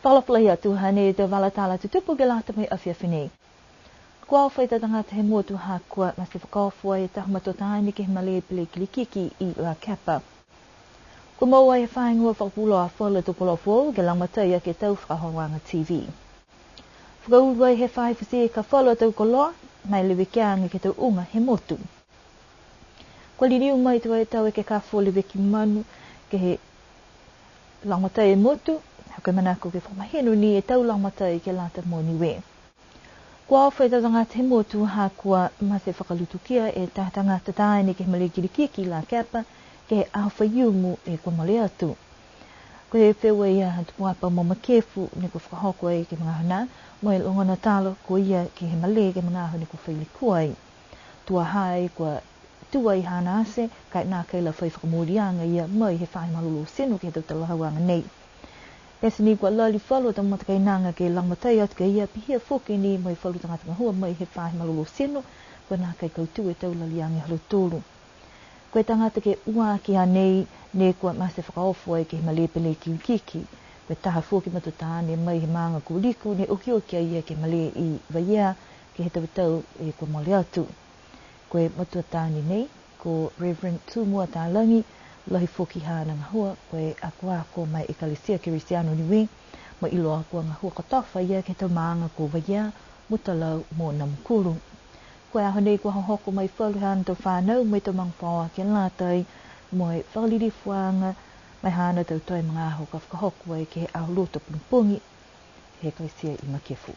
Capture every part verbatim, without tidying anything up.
Fakaalofa lahi atu, hanei e tau vala tala tutupu ke lata mo e afiafi nei. Kua ofo e tau tagata he motu ha kua mate fakaofo e taha matua taane ke he malē pele kilikiki i Lakepa. Kua moua he faahi gahua fakapuloa falu a tau koloa foou ke lagomatai aki e tau fakaholoaga T V. Fakaulu ai he faahi futi ika falu a tau koloa, mo e levekiaga ke he tau uga he motu. Kua liliu mai tuai e tau ekekafo leveki manu ke he lagomatai e motu, ha ko e manako ke fakamahino ni e tau lagomatai ke lata mo Niue. Kua ofo e tau tagata he motu ha kua mate fakalutukia e taha tagata taane ke he malē kilikiki i Lakepa ke he aho Faiumu ne kua mole atu. Ko e feua ia ha Tupuapa mo Makefu ne kua fakahoko ai ke he magaaho nā, mo e logona talo ko ia ke he malē ke he magaaho ne kua fai lekua ai. Tuaha ai kua tū ai haana ate, ka e nākai la fai fakamooliaga ia mai he faahi malolō tino ke he tau talahauaga nei. Pete ni kua lali falu a tau matakainaga ke lagomatai atu ki a ia, pihia foki ni mo e falu tagata gahua mai he faahi malolō tino, kua nākai kautū e tau laliaga ha lautolu. Ko e tagata ke ua aki a nei, ne kua mate fakaofo ai ke he malē pele kilikiki. Ko e taha foki matua taane mai he maaga ko Liku, ne okioki a ia ke he malē i Vaiea, ke he tau tau e kua mole atu. Ko e matua taane nei, ko Reverend Tumua Talagi, lahi foki haana gahua, ko e akoako ma e Ekalesia Kerisiano Niue, mo e iloa kua gahua kotofa a ia ke he tau maaga ko Vaiea, Mutalau mo Namukulu. Ko e aho nei kua hohoko mai falu haana tau fanau mo e tau magafaoa ke lata ai mo e fakalilifuaga ma e haana tau toe magaaho ka fakahoko ai ke he aho Lotu pogipogi he Ekalesia i Makefu.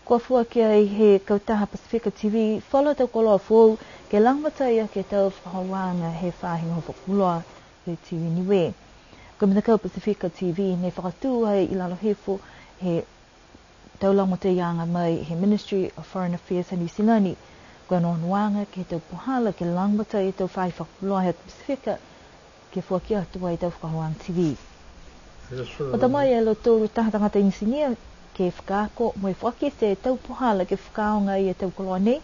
Kua foaki ai he kautaha Pasifika T V falu a tau koloa foou ke lagomatai aki e tau fakaholoaga he faahi gahua fakapuloa he T V Niue. Ko e matakau Pasifika T V ne fakatū ai i lalo hifo he tau lagomataiaga mai he Ministry of Foreign Affairs a Niu Silani. Ko e onoonoaga ke he tau puhala ke lagomatai e tau faahi fakapuloa he Pasifika ke foaki atu ai e tau fakaholoaga T V. Kua ta mai e lautolu taha tagata enisinia ke fakaako mo e fakakite e tau puhala ke fakaaoga ai e tau koloa nei.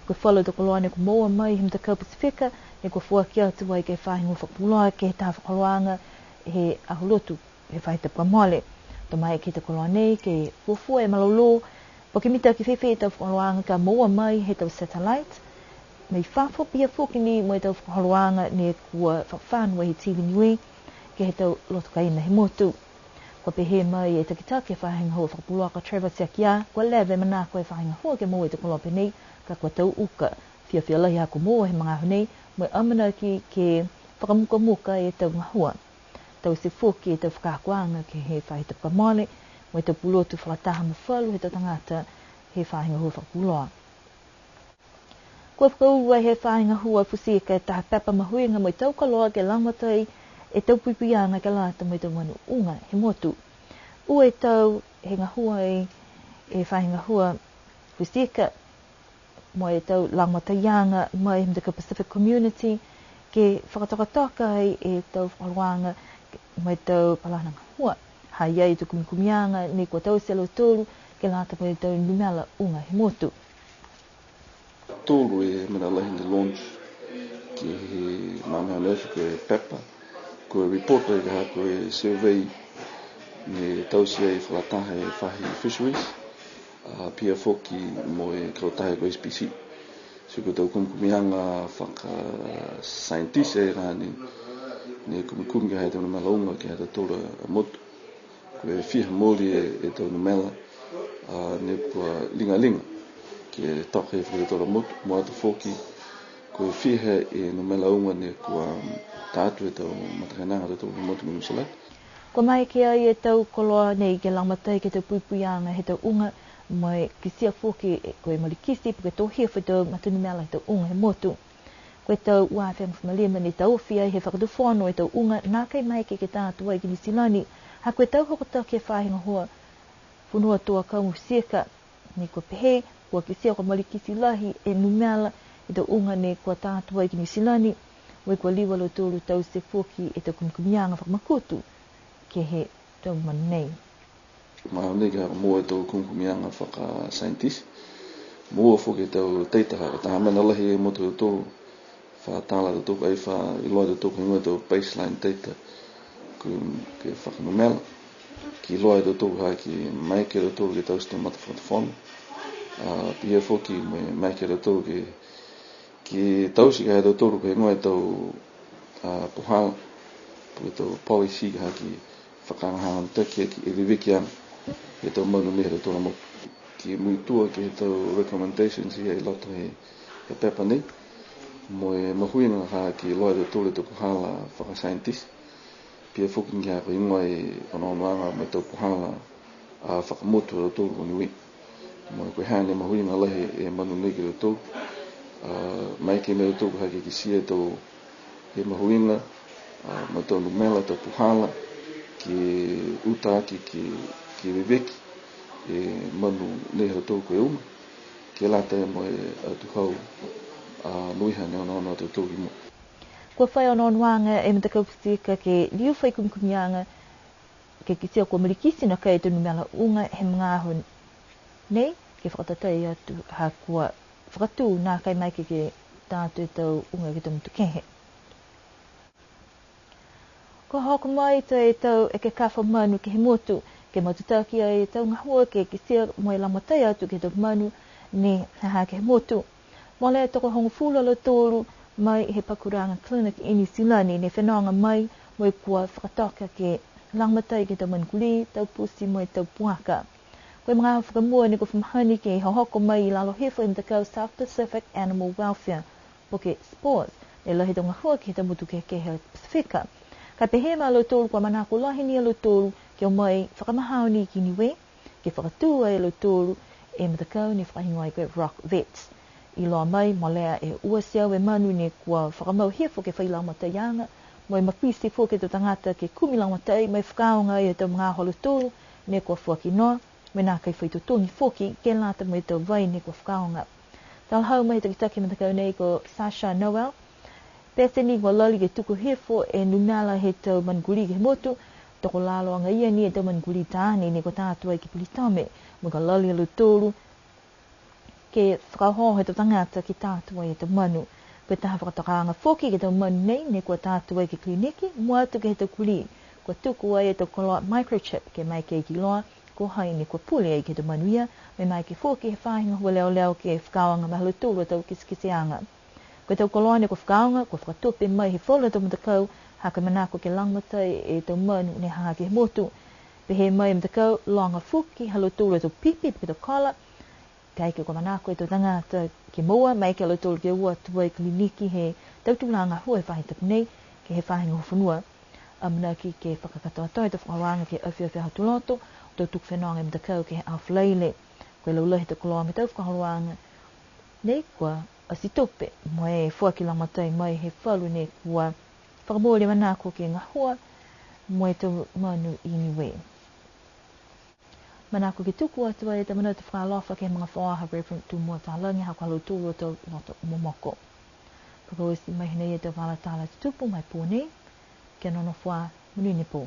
Ko e falu a tau koloa ne kua moua mai he matakau Pasifika, ne kua foaki atu ai ke he faahi gahua fakapuloa ke he taha fakaholoaga he aho Lotu he faahi tapu kua mole. Ta mai ke he tau koloa nei ke fuafua e malolō, po ke mitaki fēfē e tau fakaholoaga ka moua mai he tau satellite, mo e fafo pihia foki ni mo e tau fakaholoaga ne kua fakafano ai he T V Niue ke he tau loto kaina he motu. Kua pehē mai e takitaki he faahi gahua fakapuloa ko Trevor Tiakia, kua leva e manako he faahi gahua ke moua e tau koloa pehē nei, ka kua tau uka. Fiafia lahi ha kua moua he magaaho nei, mo e amanaki ke fakamukamuka e tau gahua. Taute foki e tau fakaakoaga ke he faahi tapu kua mole, mo e tau pulotu fakataha mo falu he tau tagata he faahi gahua fakapuloa. Kua fakaulu ai he faahi gahua futi ika e taha pepa mahuiga mo e tau koloa ke lagomatai e tau puipuiaga ke lata mo e tau manu uga he motu. Ua e tau he gahua e, e faahi gahua futi ika mo e tau lagomataiaga mai he matakau Pacific Community ke fakatokatoka ai e tau fakaholoaga mo e tau palana gahua. Ha i ai e tau kumikumiaga ne kua taute e lautolu ke lata mo e tau numela uga he motu. Tolu e mena lahi ne launch ke he magaaho ne afi, ko e pepa, ko e report ai ka ha ko e survey ne taute ai fakalataha e faahi fisheries, a, pihia foki mo e kautaha ko e S P C. Ti ko e tau kumikumiaga faka-scientist e ka ha ne, ne kumikumi ke he tau numela uga ke he ha tautolu a motu. Ko e fiha mooli e, e tau numela, a, ne kua ligaliga ke toka he fakahiku tala motu, mua atu foki, ko e fiha e numela uga ne kua tā atu he tau matakainaga ha tautolu a motu mo Niu Silani. Kua maeke ai e tau koloa nei ke lagomatai ke he tau puipuiaga he tau uga, mo e kitia foki e, ko e malikiti, po ke tohia foki e tau mata numela he tau uga he motu. Ko e tau ua afe hogofulu ma lima ne taofi ai he fakatufono e tau uga, nākai maeke ke tā atu ai ki Niu Silani. Ha ko e tau hokotaki he faahi gahua fonua tō akau mo e futi ika, ne kua pehē, kua kitia kua malikiti lahi e numela e tau uga ne kua tā atu ai ki Niu Silani, mo e kua liu a lautolu taute foki e tau kumikumiaga fakamakutu ke he tau manu nei. Mahani ka moua e tau kumikumiaga faka-scientist. Moua foki e tau data ha, taha mena lahi mo tautolu, fa tala tautolu ai, fa iloa tautolu ko e tau baseline data, ko e fakanumela. Ke iloa e tautolu ha ke maeke a tautolu ke taute e tau matafakatufono. A, pihia foki mo e maeke a tautolu ke, ke taute ke he ha tautolu ko e heigoa e tau, a, puhala, po ke tau policy ha ke fakahagahaga mitaki ke leveki age e tau manu nei he tautolu a motu. Ke muitua ke he tau recommendations ia i loto he, he pepa nei. Mo e mahuiga ha ke iloa e tautolu e tau puhala faka-scientist. Pihia foki ke ha ko e heigoa e onoonoaga mo e tau puhala, a, fakamotu ha tautolu ko Niue. Mo e ko e ha ne mahuiga lahi e manu nei ke he tautolu. A, maeke mo tautolu ha ke kitia e tau e mahuiga, a, mo e tau numela, tau puhala, ke uta aki, ke, ke veveki e manu nei ha tautolu ko e uma, ke lata mo e atuhau, a, nuiha ne onoono a tautolu ki mua. Kua fai onoonoaga e matakau Pasifika ke liu fai kumikumiaga ke kitia kua malikiti nakai e tau numela uga he magaaho nei, ke fakatatai atu ha kua fakatū nakai maeke ke, ke tā atu e tau uga ke he tau motu kehe. Kua hoko mai e tau ekekafo manu ke he motu, ke matutaki ai e tau gahua ke kitia mo e lagomatai atu ke he tau manu ne ha ha ke he motu. Mole e tokohogofulu a lautolu mai he pakuraga Clinic i Niu Silani ne fenoga mai mo e kua fakatoka ke lagomatai ke he tau manu kulī, tau pusi mo e tau puaka. Ko e magaaho fakamua ne kua fa mahani ke hohoko mai i lalo hifo e matakau South Pacific Animal Welfare, po ke SPAWS, ne lahi e tau gahua ke he tau motu kehekehe he Pasifika. Ka e pehē mai a lautolu kua manako lahi ni a lautolu ke o mai fakamahao ni ki Niue, ke fakatū ai e lautolu e matakau ne fakahigoa ai ko e Rock Vets. Iloa mai, molea e ua e teau e manu ne kua fakamau hifo ke fai lagomataiaga, mo e mafiti foki e tau tagata ke kumi lagomatai, mo e fakaaoga ai e tau magaaho ha lautolu ne kua foaki noa, mo e nākai fai totogi foki ke lata mo e tau vai ne kua fakaaoga. Talahau mai he takitaki matakau nei ko Sasha Noel, pete ni kua lali ke tuku hifo e numela he tau manu kulī ke he motu, tokolalo agaia ni e tau manu kulī taane ne kua tā atu ai ki Pulitome, mo e kua lali a lautolu ke fakaohooho e tau tagata ke tā atu ai e tau manu. Ko e taha fakatokaaga foki ke he tau manu nei ne kua tā atu ai ke he kiliniki, mua atu ke he tau kulī, kua tuku ai e tau koloa microchip ke maeke ke iloa ko hai ne kua pule ai ke he tau manu ia, mo e maeke foki he faahi gahua leoleo ke fakaaoga ma lautolu a tau kitekiteaga. Ko e tau koloa ne kua fakaaoga, kua fakatupe mai he falu a tau matakau, ha ko e manako ke lagomatai e tau manu ne ha ha ke he motu. Pehē mai e matakau, loga foki ha lautolu a tau pipi, po ke tau kola, kaeke kua manako e tau tagata ke moua, maeke a lautolu ke o atu ai kiliniki he tau tulaga gahua he faahi tapu nei, ke he faahi gahua fonua. Amanaki ke fakakatoatoa e tau fakaholoaga ke he afiafi Aho Tuloto, to tuku fenoga e matakau ke he Aho Falaile. Ko e laulahi he tau koloa mo e tau fakaholoaga nei kua ati tupe, mo e foaki lagomatai mai he falu ne kua fakamooli e manako ke gahua mo e tau manu i Niue. Manako ke tuku atu ai e tau manatu fakaalofa ke he magafaoa ha Reverend Tumua Talagi ha ko e ha lautolu a tau loto momoko. Fakaoti mai hinei e tau vala tala tutupu ma e pō nei, kia nonofo ā, monuina e pō.